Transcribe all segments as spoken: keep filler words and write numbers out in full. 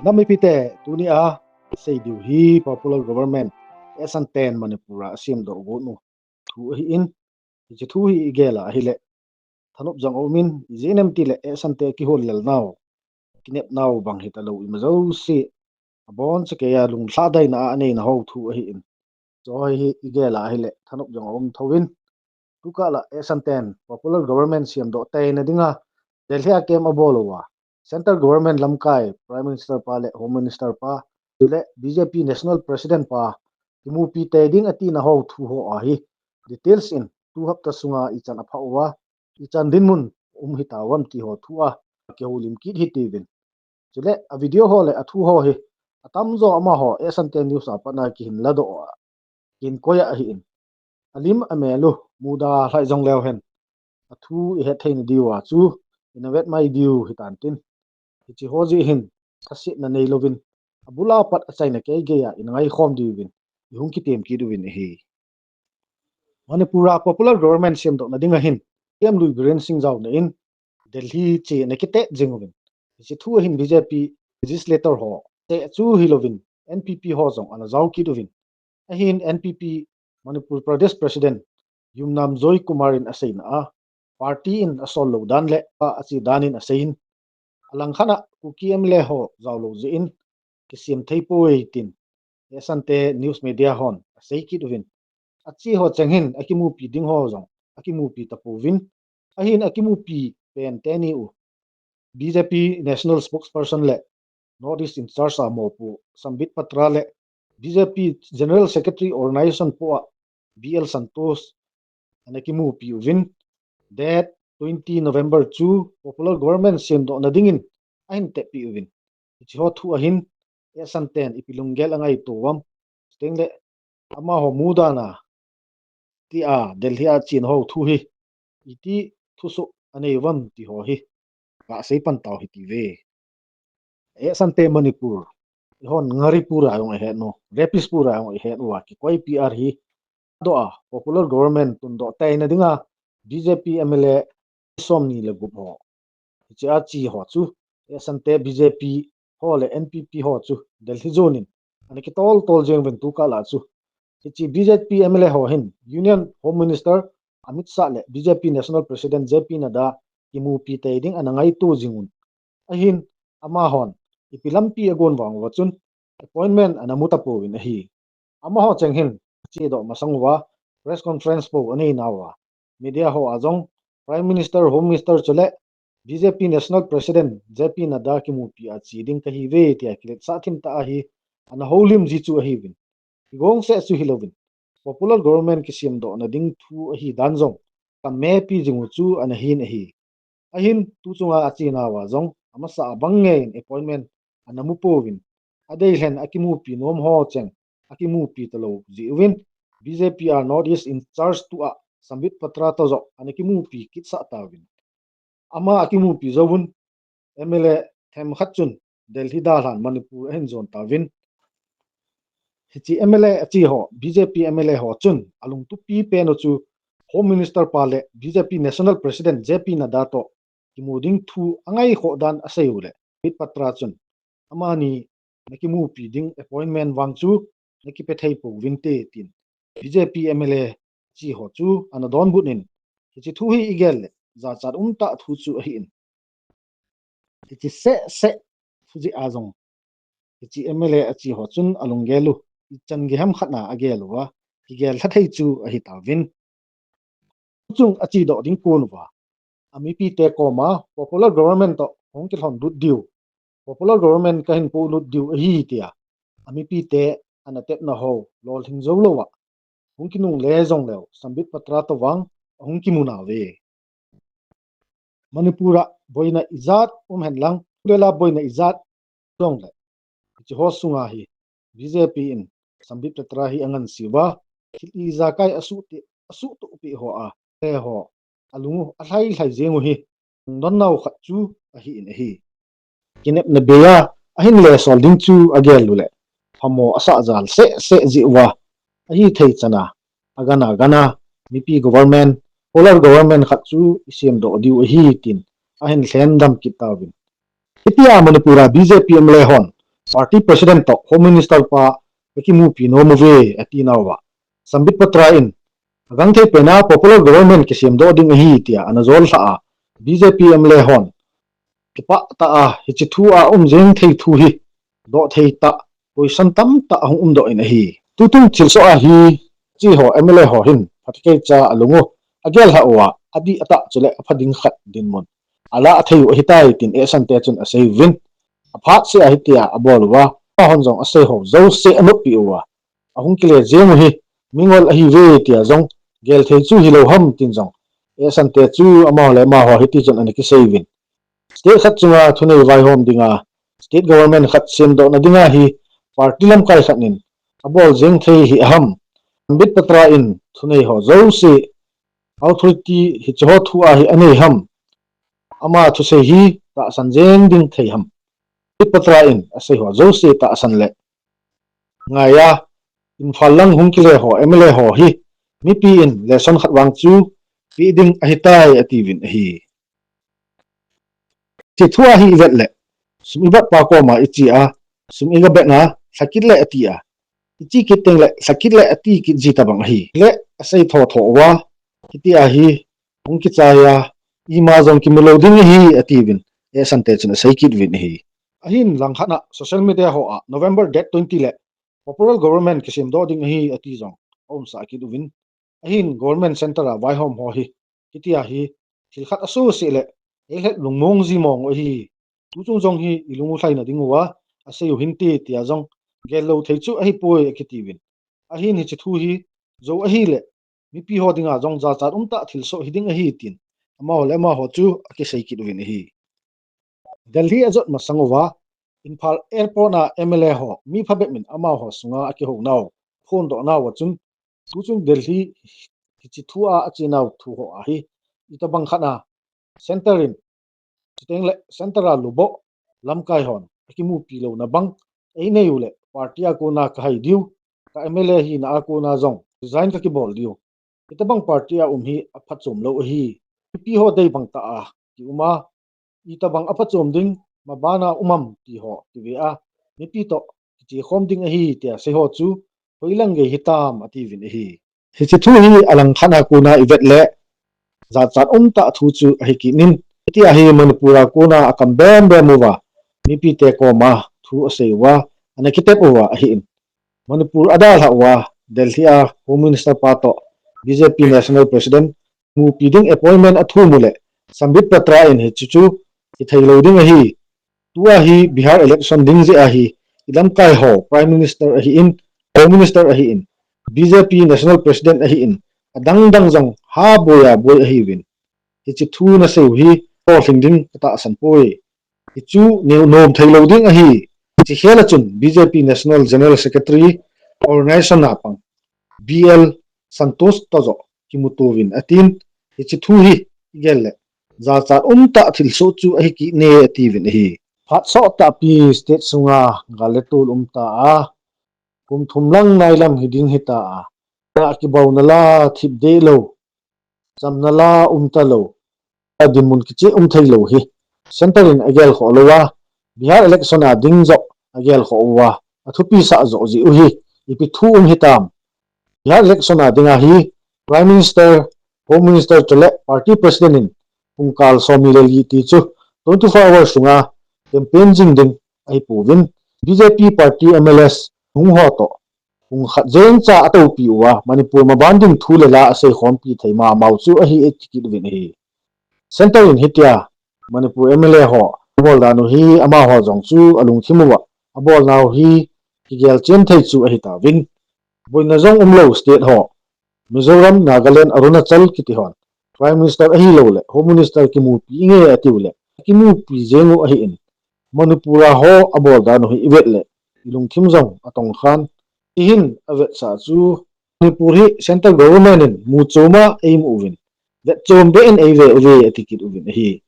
Nam mipite, tuni a sei diu hi popular government, S N ten Manipur a asem doh got u thu ahin, hiche thu hi igel a ahile, thanop jong aumin, ijeh inem itile S N te kihol lel nau, kinep nau bang hita lou ima jouse, abon chakei a lunglhah daina a anei nau thu ahin. Choi hi igel a ahile, thanop jong aum thouvin. Tukah la S N ten popular government sem doh teina dinga Delhi a camp abol uva, Central Government lamkai Prime Minister pa le Home Minister pa, le B J P National President pa, kimupi tei ding ati nau thu ho ahi. Details in tu hapta sunga ichan aphah uva, ichan dinmun um hita uvam ti ho thu a kihoulim kit hitiuvin. Chule a video ho le a thu ho hi atamjo amaho S N ten News a pat a kihin ladoh a, kihin koi a ahin. Alim amel u muda lhai jong leu hen, a thu ihet thei na diu a chu ina vet mai diu hitan tin. Hiche ho jeh hin thasitna neilouvin, abul a pat achaina keigei a ina ngaikhom diuvin ihung kitem kit uvin ahi. Manipur a popular government sem doh na ding ahin, C M lui Biren Singh jaona in Delhi che ana kitet jing uvin. Hiche thu ahin B J P legislator ho te chu hilouvin N P P ho jong ana jao kit uvin. Ahin N P P Manipur Pradesh President Yumnam Joy Kumar in aseina a, party in asol lou dan le a ache dan in aseiyin, alangkhat a Kuki M L A ho jao lou jeh in kisem thei poi tin S N te news media hon asei kit uvin. Ache ho cheng hin akimupi ding ho jong akimupi tapouvin. Ahin akimupi pen teni u B J P National Spokesperson le North East in charge a mopo Sambit Patra le B J P General Secretary Organization po a B L Santosh ana kimupi uvin, date twenty November chu popular government sem doh na dingin ahin teppi uvin. Hiche ho thu ahin S N ten ipi lunggel angaito uvam, chuteng le amaho mudan a tia Delhi a chen ho thu hi iti thusoh anei uvam ti ho hi kasei pan tau hitiuve. S N te Manipur, ihon Ngaripur a jong ihet u, Rapist pur a jong ihet uva kikoi P R hi doh a popular government tundoh teina dinga B J P M L A somni le gup ho, hiche a che ho chu S N te B J P ho le N P P ho chu Delhi jon in ana kitol tol jeng uvin tukah la chu. Hiche B J P M L A ho hin Union Home Minister Amit Shah le B J P National President J P Nadda kimupi tei ding ana ngaito jing un. Ahin amahon ipi lampi agon vang uva chun appointment ana mu tapouvin ahi. Amaho cheng hin ache doh masang uva press conference po anei nauva, media ho a jong Prime Minister, Home Minister chule B J P National President J P Nadda kimupi a che ding kahiuve tia kiletsah thim tah a hi ana houlim ji chu ahiuvin. Higong seh chu hilouvin, popular government kisem doh na ding thu ahi dan jong kamepi jing u chu ana hin ahi. Ahin tu chunga ache nauva jong amasa a bang ngei in appointment ana mu pouvin, adei lhen akimupi nom ho cheng akimupi talou jeh uvin, B J P a North East in charge tu a Sambit Patra toh joh ana kimupi kitsah tauvin. Ama akimupi jouvun M L A themkhat chun Delhi dalhan Manipur ahin jon tauvin. Hiche M L A ache ho, B J P M L A ho chun alungtupi pen u chu Home Minister pa le B J P National President J P Nadda toh kimu ding thu angaikhoh dan asei u le, Sambit Patra chun amani nakimupi ding appointment vang chu nakipe thei pouvinte tin B J P M L A ache ho chu ana donbut in, hiche thu hi igel le jachat umtah thu chu ahin. Hiche seh seh thu jeh a jong hiche M L A ache ho chun alunggel u ichan gei ham khat na agel uva, kigel lha thei chu ahi tauvin. Chung ache doh ding kon uva, amipite koma popular government toh hung kilhon lut diu, popular government kahin polut diu ahi tia amipite ana tepna ho lolhing jou louva hung kinungle jongleu Sambit Patra toh vang ahung kimu nauve. Manipur a boina ijat um hen lang, tulela boina ijat jongle, hiche ho sunga hi B J P in Sambit Patra hi anganseuva, thil ijakai asuh ti, asuh tohpi ho a, he ho alung u alhai lhai jeng u hi, lungdon nau khat chu ahin ahi. Kinepna bei a ahin lesol ding chu agel u le, phamo asah jal seh seh jeh uva, ahithei chan a, agan agan a, mipi government, popular government khat chu isem doh diu ahi tin ahin lhendam kit tauvin. Hitia Manipur a B J P M L A hon party president toh Home Minister pa kakimupi nom uve ati nauva, Sambit Patra in agangthei pena popular government kisemdoh ding ahi tia ana jol lhah a, B J P M L A hon kipah tah a hiche thu a um jeng thei thu hi doh thei tah, question tamtah ahung umdoh in ahi. Tutung thilsoh a hi hiche ho M L A ho hin phatecha alung u agel lhah uva, adih atah chule apha ding khat dinmun alah thei u ahitai tin eisang te chun asei uvin, aphat seh a hitia abol uva, amahon jong asei ho jouse anoppi uva, ahung kile jeng u hi mingol ahiuve tia jong gel thei chu hilou ham tin jong eisang te chu amaho le amaho hiti chun ana kisei uvin, state khat chunga thunei vaihom dinga state government khat semdohna dinga hi party lamkai khat in abol jeng thei hi aham? Sambit Patra in thunei ho jouse authority hiche ho thu a hi anei ham? Ama thusei hi tahsan jeng ding thei ham? Sambit Patra in asei ho jouse tahsan le ngai a, Imphal lang hung kile ho M L A ho hi mipi in lesson khat vang chu pe ding ahitai atiuvin ahi. Hiche thu a hi ivet le, sum ibat pa koma iche a, sum iga beng a, lhakit le ati a, iche kit teng le lhakit le ati kit ji tabang ahi. Le asei thotho uva, hitia hi hung kichai a, ima jong kimu lou ding ahi atiuvin, eisang te chun asei kit uvin ahi. Ahin langkhat a social media ho a November date twenty le popular government kisemdoh ding ahi ati jong aumsah kit uvin, ahin government center a vaihom ho hi hitia hi thil khat asuse le eilhep lungmong ji mong u ahi. Tuchung jong hi ilung u lhaina ding uva asei u hinte tia jong gel lou thei chu ahipoi akitiuvin, ahin hiche thu hi jou ahile mipi ho dinga jong jachat umtah thilsoh hiding ahi tin amaho le amaho chu akisei kit uvin ahi. Delhi ajot masang uva Imphal airport a M L A ho mi phabep in amaho sunga akihou nau, phondoh nauva chun, tuchung Delhi hiche thu a ache nau thu ho a hi itobang khat a center in, chuteng le center a luboh lamkai hon akimupi louna bang einei u le party a kona kahai diu, ka M L A hina a kona jong resign kakibol diu, itobang party a um hi aphatchom lou ahi. Mipi ho dei bang tah a kium a, itobang aphatchom ding mabana um am ti ho kive a, mipi toh kiche khom ding ahi tia sei ho chu hoilang gei hitam atiuvin ahi. Hiche thu hi alangkhat a kona ivet le jachat umtah thu chu ahi kit in, hitia hi Manipur a kona akam bembem uva mipite koma thu asei uva, ana kitep uva ahin, Manipur adalhah uva Delhi a Home Minister pa toh B J P National President mupi ding appointment athum u le Sambit Patra in hiche chu hitheilou ding ahi. Tua hi Bihar election ding jeh a hi ilamkai ho Prime Minister ahin, Home Minister ahin, B J P National President ahin, adang dang jong ha boi a boi ahiuvin, hiche thu nasei u hi lolhing ding katahsan poi. Hichu neo nom theilou ding ahi. Hiche khel a chun B J P National General Secretary, Organization a pang B L Santosh toh joh kimuto uvin atin, hiche thu hi igel le jachat umtah thilsoh chu ahi kit ne atiuvin ahi. Phat sottah pi state sunga gal le tol umta a, kum thum lang nailam hiding hita a, akibouna la thipdeh lou, chamna la umta lou, adinmun kicheh um theilou hi center in agelkhoh louva, Bihar election a ding joh agelkhoh uva, athupisah joh jeh u hi ipi thu um hitam? Bihar election a dinga hi Prime Minister, Home Minister chule Party President in pungkal somni le li ti chu twenty-four hours sunga campaign jing ding ahipouvin, B J P Party M L As hung ho toh pung khat jengcha atoupi uva, Manipur maban ding thu le la aseikhompi thei mamau chu ahi ati kit uvin ahi. Center in hitia Manipur M L A ho abol dan u hi amaho jong chu alungthim uva abolnau hi kigel chen thei chu ahitauvin, boina jong umlou state ho, Mizoram, Nagaland, Arunachal kiti hon Prime Minister ahilou le Home Minister kimupi inge atiu le akimupi jeng u ahin, Manipur a ho abol dan u hi ivet le ilungthim jong atongkhan, hihin avetsah chu Manipur hi Central Government in mu chom a eimu uvin, vetchom beh in eive uve ati kit uvin ahi.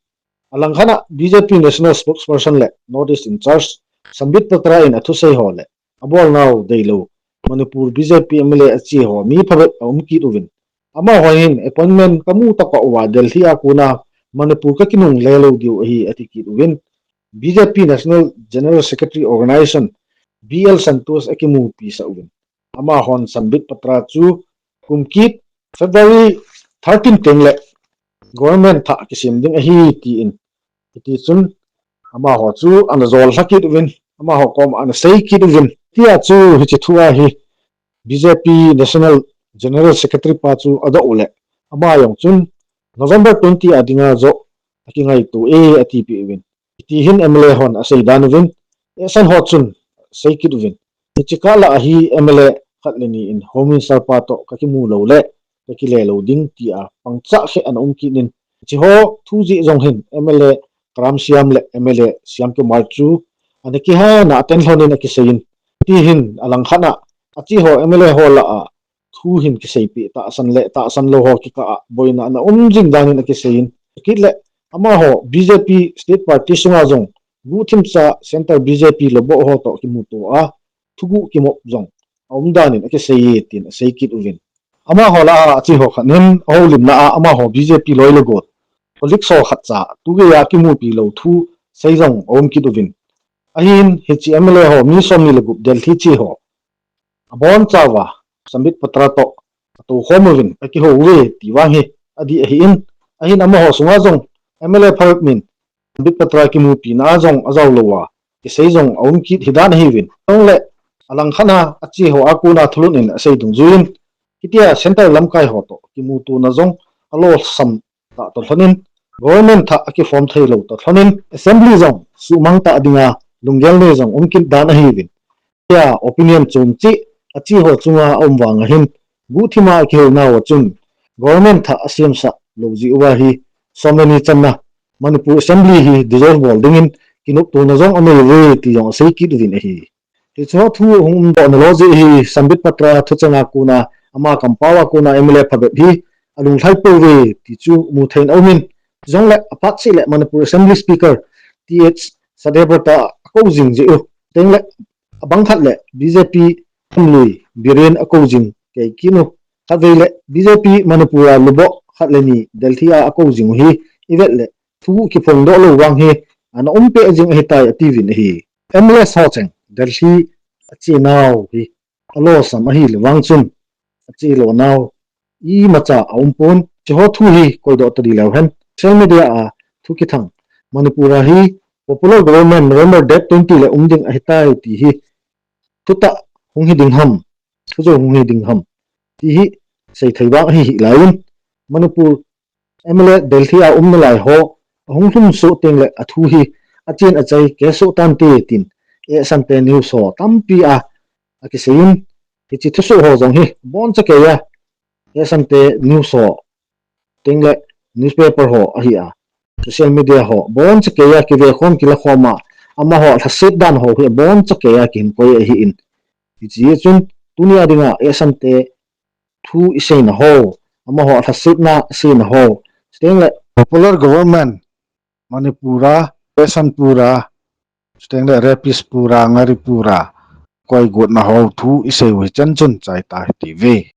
Alangkhat a B J P National Spokesperson le North East in charge Sambit Patra in athusei ho le abolnau deilou Manipur B J P M L A ache ho mi phabep aum kit uvin, amaho hin appointment kamu tokah uva Delhi a kona Manipur kakinungle lou diu ahi ati kit uvin, B J P National General Secretary Organization, B L Santosh akimupi sah uvin. Amahon Sambit Patra chu kum kit February thirteen teng le government thah kisem ding ahi tin. Hiti chun amaho chu ana jol lha kit uvin, amaho koma ana sei kit uvin. Tia chu hiche thu a hi B J P National General Secretary pa chu adoh u le, ama jong chun November twenty a dinga joh akingaito e atipeh uvin. Hiti hin M L A hon asei dan uvin, asan ho chun sei kit uvin. Hiche kah lah a hi M L A khat le ni in Home Minister pa toh kakimu lou le kakile lou ding tia pangchah khe ana um kit in. Hiche ho thu jeh jong hin M L A Karam Siam le M L A Siam Kumar chu ana kihana aten lhon in akisei in. Hiti hin alangkhat a, ache ho M L A ho lah a thu hin kiseipeh tahsan le tahsan lou ho kikah a boina ana um jing dan in akisei in. Kit le amaho B J P State Party sunga jong guhthim cha Centre B J P loboh ho toh kimuto a thuguh kimop jong aum dan in akisei e tin asei kit uvin. Amaho lah a ache ho khat in ahoulimna a amaho B J P loi le gol colleagues ho khat cha tugei a kimupi lou thu sei jong aum kit uvin. Ahin hiche M L A ho mi somni le gup Delhi che ho abonchauva Sambit Patra toh atou khom uvin akihou uve ti vang hi adih ahi in, ahin amaho sunga jong M L A phabep min Sambit Patra kimupina a jong ajao lou a kisei jong aum kit hi dan ahiuvin. Chule alangkhat a ache ho a kona thulhut in asei dungjuiyin, hitia Centre lamkai ho toh kimutona jong alosam tah toh lhon in, government thah akiform thei lou toh lhon in, Assembly jong suhmang tah dinga lunggel nei jong um kit dan ahiuvin. Tia opinion chom cheh ache ho chunga aum vang ahin, guhthim a kihouna uva chun government thah asemsah lou jeh uva hi somleni channa Manipur Assembly hi dissolve bol dingin kinoptona jong anei uve ti jong asei kit uvin ahi. Hiche ho thu hung umdoh na lou jeh hi Sambit Patra thucheng a kona ama kampao a kona M L A phabep hi alunglhai pouve ti chu muthei in aumin, jongle aphat cheh le Manipur Assembly Speaker T H Satyabrata akou jing jeh u teng le abang khat le B J P thumlui Biren akou jing kei kit u. Khatvei le B J P Manipur a loboh khat le ni Delhi a akou jing u hi ivet le thu kiphongdoh lou vang hi ana um peh jing ahitai atiuvin ahi. M L A ho cheng Delhi ache nau hi alosam ahile vang chun ache lou nau imacha aum pon, hiche ho thu hi koidoh tadi leu hen. Social media a thu kithang Manipur a hi popular government November date twenty le um ding ahitai ti hi thutah hung hi ding ham, thujou hung hi ding ham ti hi seithei vang ahi hih laiyin, Manipur M L A Delhi a um nalai ho ahung lhun soh teng le athu hi achen achai keh soh tante tin Asante News ho tampi a akisei in, hiche thusoh ho jong hi boncha keiya Asante News ho teng le newspaper ho ahi a, social media ho boncha keiya kivekhom kilakhom a, amaho lhaset dan ho hi boncha keiya kihinkoi ahin. Hiche chun tunia dinga Asante thu iseina ho, amaho lhasetna aseina ho, chuteng le popular government Manipur a, Bisanpur a, chuteng le Rapidpur a, Ngaripur a koi gotna ho thu isei u hichan chun chai tahite.